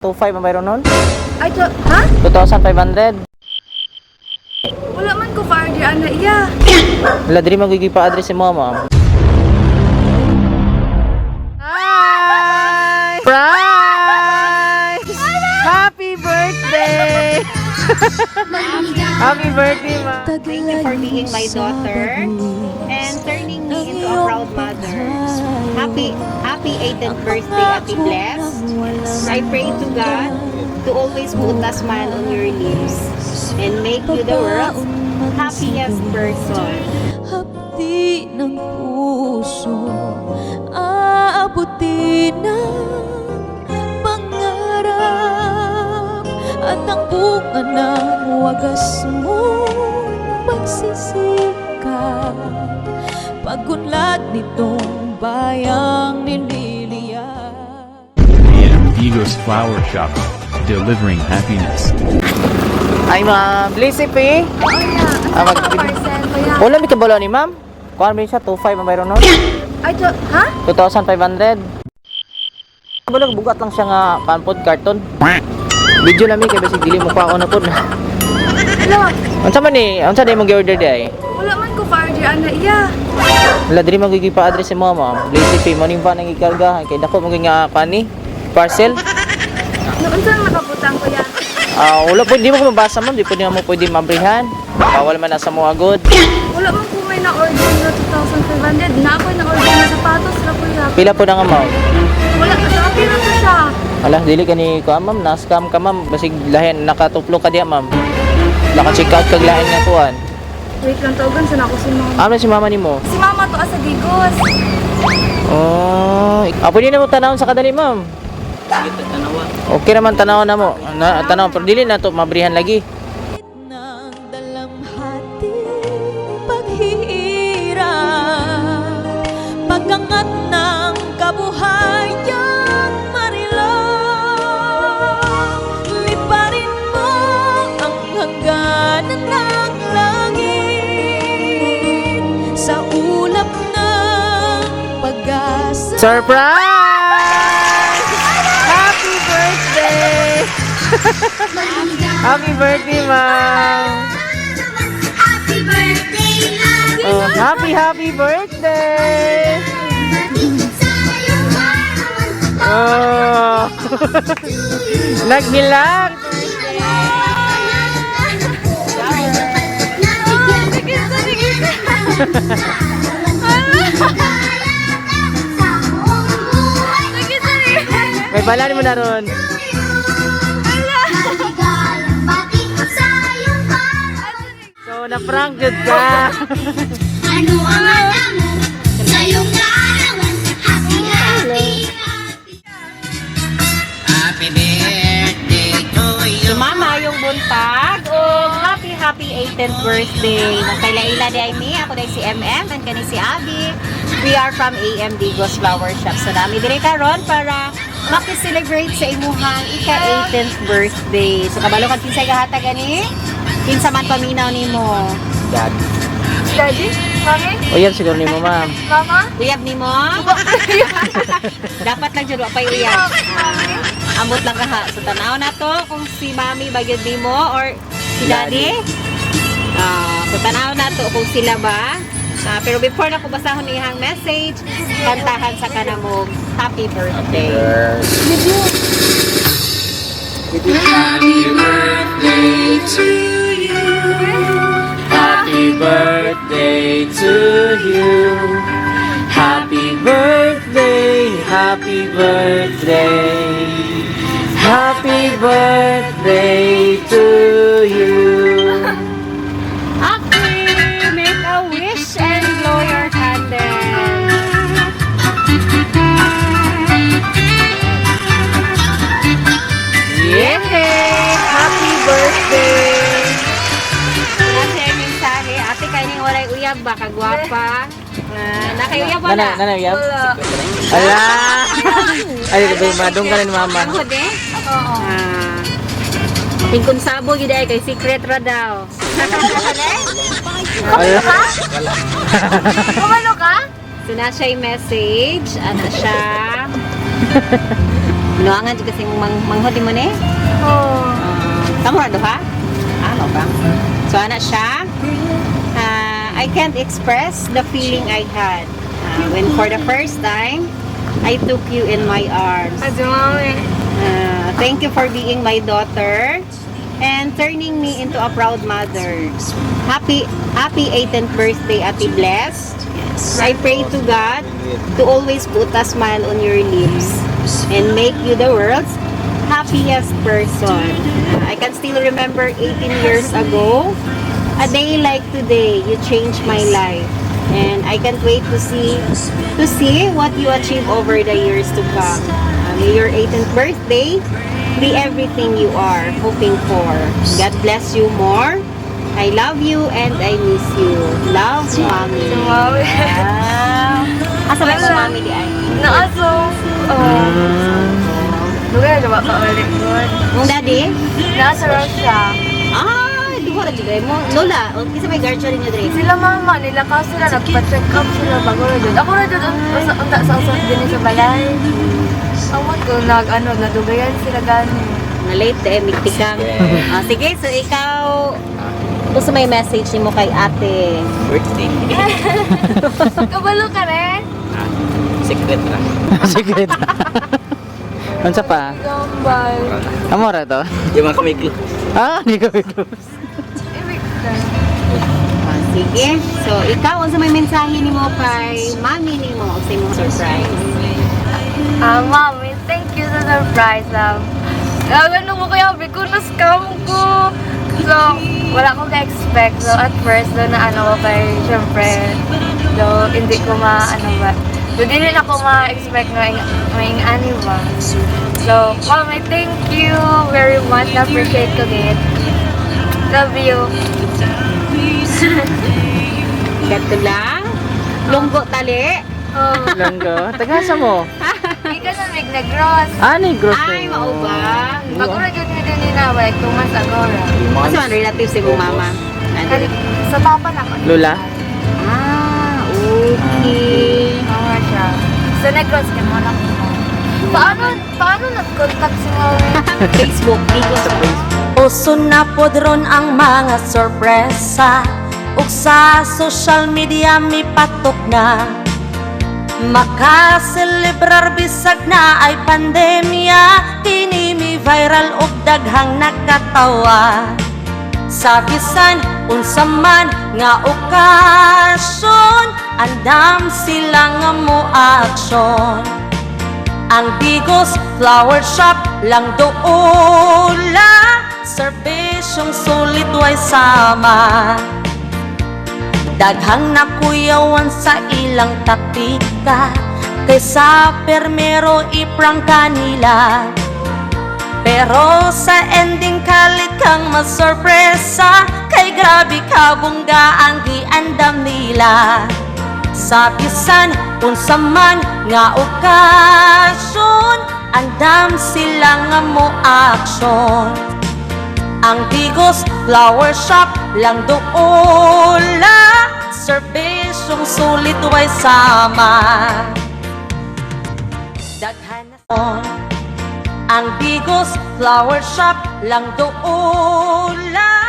2.5 ang mayroon nun? Ay, to, ha? 2,500. Wala man ko ka-order, ana iya. Wala, diri magiging pa-address si mama. Hi! Surprise! Happy birthday! Happy birthday, ma! Thank you for being my daughter and turning me into a proud mother. Happy, happy 18th birthday, Ate Bless. I pray to God to always put a smile on your lips and make you the world's happiest person. Hapdi ng puso, aabutin ng pangarap at ang bunga ng wagas mong pagsisikap, pag-unlad nitong bayang nililiyap. AM Digos Flower Shop, delivering happiness. Ay, ma'am. Lizzie P. Oo, iya. Ah, Asa ka parcel, kuya? Wala mi kabalo ni ma'am. Kuan ba siya 2.5 ang mayroon nun? Ay, to, ha? 2,500. Wala, bugat lang siya nga panpod carton. Video lang mi kay basig dili mo pa ako na pod. Wala, Unsa man ni? Unsa day mong gi-order di ay? wala man ko ka-order, ana iya. Wala, diri magiging pa-address si mama. Lazy Pay mo ning van ang gikargahan kay dako mo nga kani parcel. No, unsa ang nakabutang, kuya? Ah, wala po, di mo ko mabasa, ma'am, di po di mo pwede mabrihan. Bawal man na sa mo agod. Wala man ko may na-order na 2,500. Na ako na-order na sapatos ra, kuya. Pila po na nga, ma'am? Wala, sa akin na to siya. Ala, dili ka ni ko, ma'am, na-scam ka, ma'am. Basig lahin nakatuplo ka diya, ma'am. Naka check out kag lain nga kuan. Wait lang, tawagan sana ako si mama. Ano si mama nimo? Si mama to asa Digos. Oh, ah, pwede na mo tanawon sa kadali, ma'am. Okay naman tanaw na mo. Na, tanaw pero dili na to mabrihan lagi. Ng dalamhati, paghihirap, pagangat ng kabuhayan, Marilao, liparin mo ang hangganan ng langit sa ulap ng pag-asa. Surprise! Happy birthday! Happy birthday, ma'am! Happy birthday, happy Oh, happy, happy birthday! sa'yo. Oh. Naghilak! May balan mo na ron. So, na-prank jud ka. Ano ang handa mo sa iyong kaarawan? Happy, happy, happy. Sumama yung buntag o happy happy 18th birthday. Nagkaila-ila di ay mi, ako dahil si MM and kani si Abby. We are from AM Digos Flower Shop. So nami dire karon para maki-celebrate sa imuhang ika-18th birthday. So kabalo kag kinsay gahatag ani? Kinsa man paminaw nimo? Dad. Daddy? Mami? O yan siguro ni mo, ma'am. Mama? Uyab nimo? Dapat lang jud wa pay uyab. Ah, amot lang kaha. So tanaw na to kung si Mami ba gyud nimo or si Daddy. Ah, so tanaw na to kung sila ba. Ah, pero before na ko basahon iyang message, kantahan sa kanamog happy birthday. Happy birthday to you. Happy birthday to you. Happy birthday, happy birthday. Happy birthday to you. Okay, make a wish and blow your candle. Yay! Happy birthday! Nasa yung mensahe, ate kayo walay uyab ba, kagwapa. Ah, nakayuyab ba Nana, na? nana, yab? Wala. Ala! Ay, ba, madung ka na ni mama. Ang hudi? Oo. Ah. Tingkon sabo gid ay kay secret ra daw. Ala! Kumalo ka? So na siya yung message, ano siya? Binuangan jud kasi mong manghod mo ni. Oh. Kamo ra duha? Ano ba? So ana siya. I can't express the feeling I had when for the first time I took you in my arms. Adi, mami. Thank you for being my daughter and turning me into a proud mother. Happy happy 18th birthday, Ate Bless. I pray to God to always put a smile on your lips and make you the world's happiest person. I can still remember 18 years ago, a day like today, you changed my life. And I can't wait to see what you achieve over the years to come. May your 18th birthday be everything you are hoping for. God bless you more. I love you and I miss you. Love, Mommy. Mami. Wow. Asa ba yung mami di ay? Naaso. Oh. Dugay na ba ka ulit ko? Mong daddy? Nasa Russia. Ah, duha ra jud mo. Lola, o kinsa may guardian ninyo diri? Sila mama, nila ka sila, nagpa-check up sila bago ra jud. Ako ra jud, unta sa usap din sa balay. Amot ko, nag, ano, nadugayan sila gani. Na late eh, migtikang. Ah, sige, so ikaw, gusto may message nimo kay ate? Birthday. Kabalo ka rin? Secret na. Secret. Unsa pa? Gambal. Amo ra to? Di man kami close. Ah, di kami close. Ibig ka. Ah, sige. So, ikaw, unsa may mensahe nimo kay mami nimo og sa imong surprise? Ah, mami, thank you sa surprise. Ano ko kaya, ko na scam ko. So, wala akong ka-expect. So, at first, doon na ano ko kay, syempre, do hindi ko ma, ano ba, so, di rin ako ma-expect na may ani ba. So, mami, thank you very much. Na-appreciate ko gid. Love you. Ganito lang. Lunggo tali. Oh, Langgo. Tagasa mo. ika sa mig negros. Ah, negros. Ay, mao ba? Bago ra jud mi din na, like 2 months ago ra. Asa man relative sa imong mama? Nandiri. Sa papa na ko. Lola? Ah, okay. Mama siya. Sa Negros kay mo na ko. Paano nag-contact si mama? Facebook, Bigo sa Facebook. Uso na pod ron ang mga sorpresa ug sa social media mipatok na. Makaselebrar bisag na ay pandemya. Kini mi viral ug daghang nakatawa. Sa bisan unsa man nga okasyon, andam sila nga mo aksyon. Ang Digos Flower Shop lang doula. Serbisyong sulit way sama. Daghang nakuyawan sa ilang taktika kaysa permero iprangka nila. Pero sa ending kalit kang masorpresa kay grabe kabongga ang giandam nila. Sa bisan unsa man nga okasyon, andam sila nga mo aksyon. Ang Digos Flower Shop lang doula. Serbisyong sulit way sama. Daghan na. Ang Digos Flower Shop lang doula.